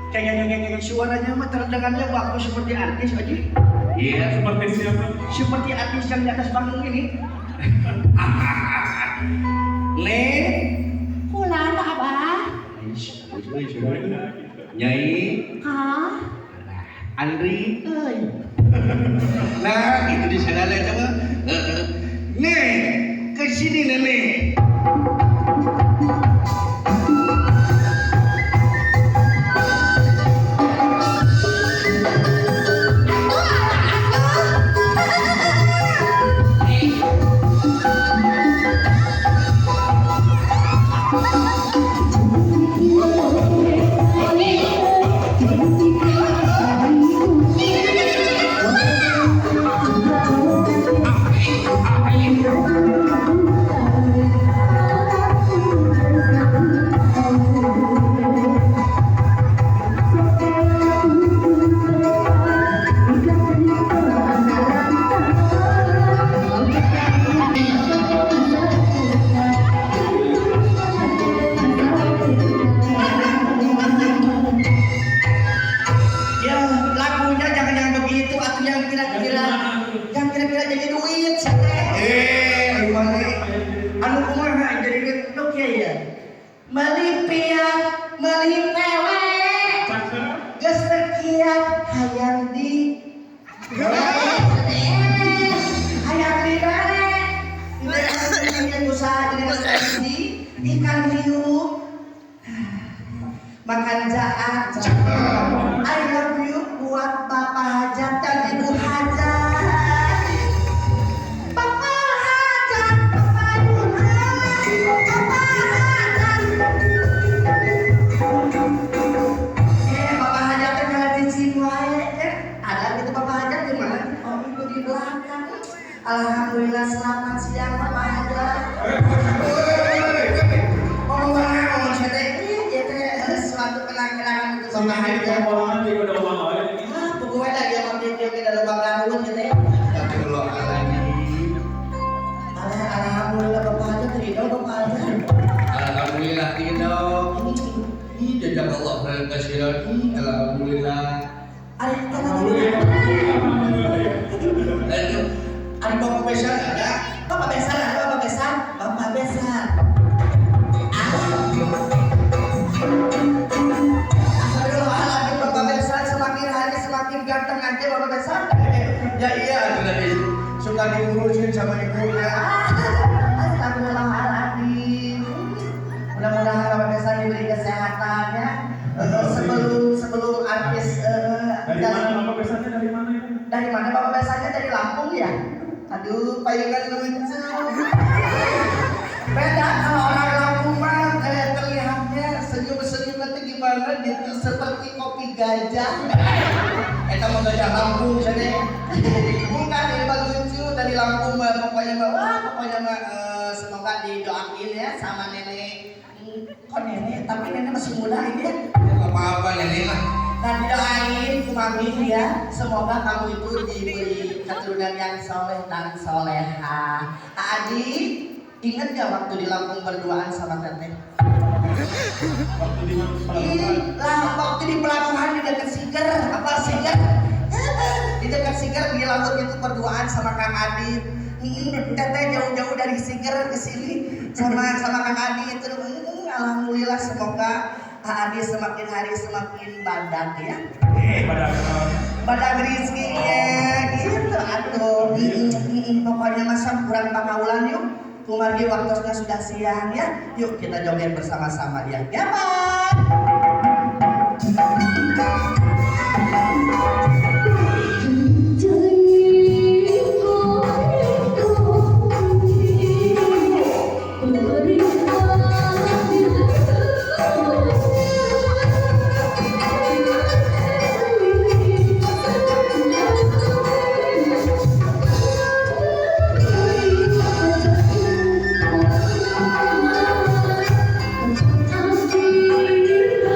Kayaknya suaranya mah terdengarnya bagus seperti artis aja. Iya. Seperti siapa? Seperti artis yang di atas panggung ini. Nek. Kula Abah. Nyai. Hah? Andri. Euy. Nah, itu di sana lah coba. Nek, ke sini nenek. Ya, lagunya jangan yang begitu atau yang kira-kira yang kira-kira jadi duit sate. Eh, Gimana? Anu kumaha jadi duit lu kieu ya? Meuli Fiat, meuli PW. Geus kiat hayang di hayang di bare. Ini usaha jadi di ikan hiu makan jaat. I love you buat Bapak Hajat dan Ibu Hajat. Bapak Hajat, Bapak Hajat, Bapak Hajat. Eh, Bapak Hajat kan kalau cicing wae kan ada gitu Bapak Hajat di mana? Oh, itu di belakang. Alhamdulillah, selamat siang, Bapak Hajat. Ngomong mana ngomong saya teh, ya teh suatu kenang-kenangan untuk Bapak Hajat. Ah, pokoknya lagi sama dia dia dalam bangun gitu ya. Astagfirullahaladzim. Alhamdulillah, Bapak Hajat ridho Bapak Hajat. Alhamdulillah ridho. Ini jazakallah khairan katsiran. Alhamdulillah. Ada tadi. Aduh, ada bapak besan ada? Bapak besan ada, Bapak besan, Bapak besan. Astagfirullahaladzim, Bapak besan semakin hari semakin ganteng aja Bapak besan. Ya iya, itu tadi suka diurusin sama ibunya. Astagfirullahaladzim. Mudah-mudahan Bapak besan diberi kesehatan ya. Sebelum sebelum artis Dari mana Bapak besannya, dari mana ini? Dari mana Bapak besannya, dari Lampung ya? Aduh, palingan lucu. Beda kalau orang Lampung mah terlihatnya senyum-senyum nanti gimana gitu seperti kopi gajah. Eta mah gajah Lampung sana. Bukan, ini mah lucu dari Lampung mah pokoknya mah, wah, pokoknya mah semoga didoain ya sama nenek. Kok nenek? Tapi nenek masih muda ini ya. Enggak apa-apa nenek lah. Dan didoain ku mami ya, semoga kamu itu diberi keturunan yang soleh dan soleha. Adi, ingat gak waktu di Lampung berduaan sama teteh? Waktu di mana? Ih, lah waktu di pelabuhan di dekat Siger, apa Siger? Di dekat Siger di laut itu berduaan sama Kang Adi. Teteh jauh-jauh dari Siger ke sini sama sama Kang Adi itu. Alhamdulillah, semoga Adi semakin hari semakin badak ya. Eh, pada Badak rizkinya gitu atuh. Pokoknya masa kurang pakaulan yuk. Kumargi waktunya sudah siang ya. Yuk kita joget bersama-sama ya. Ya, Pak. Thank you.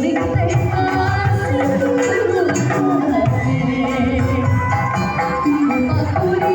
Musik teh asih.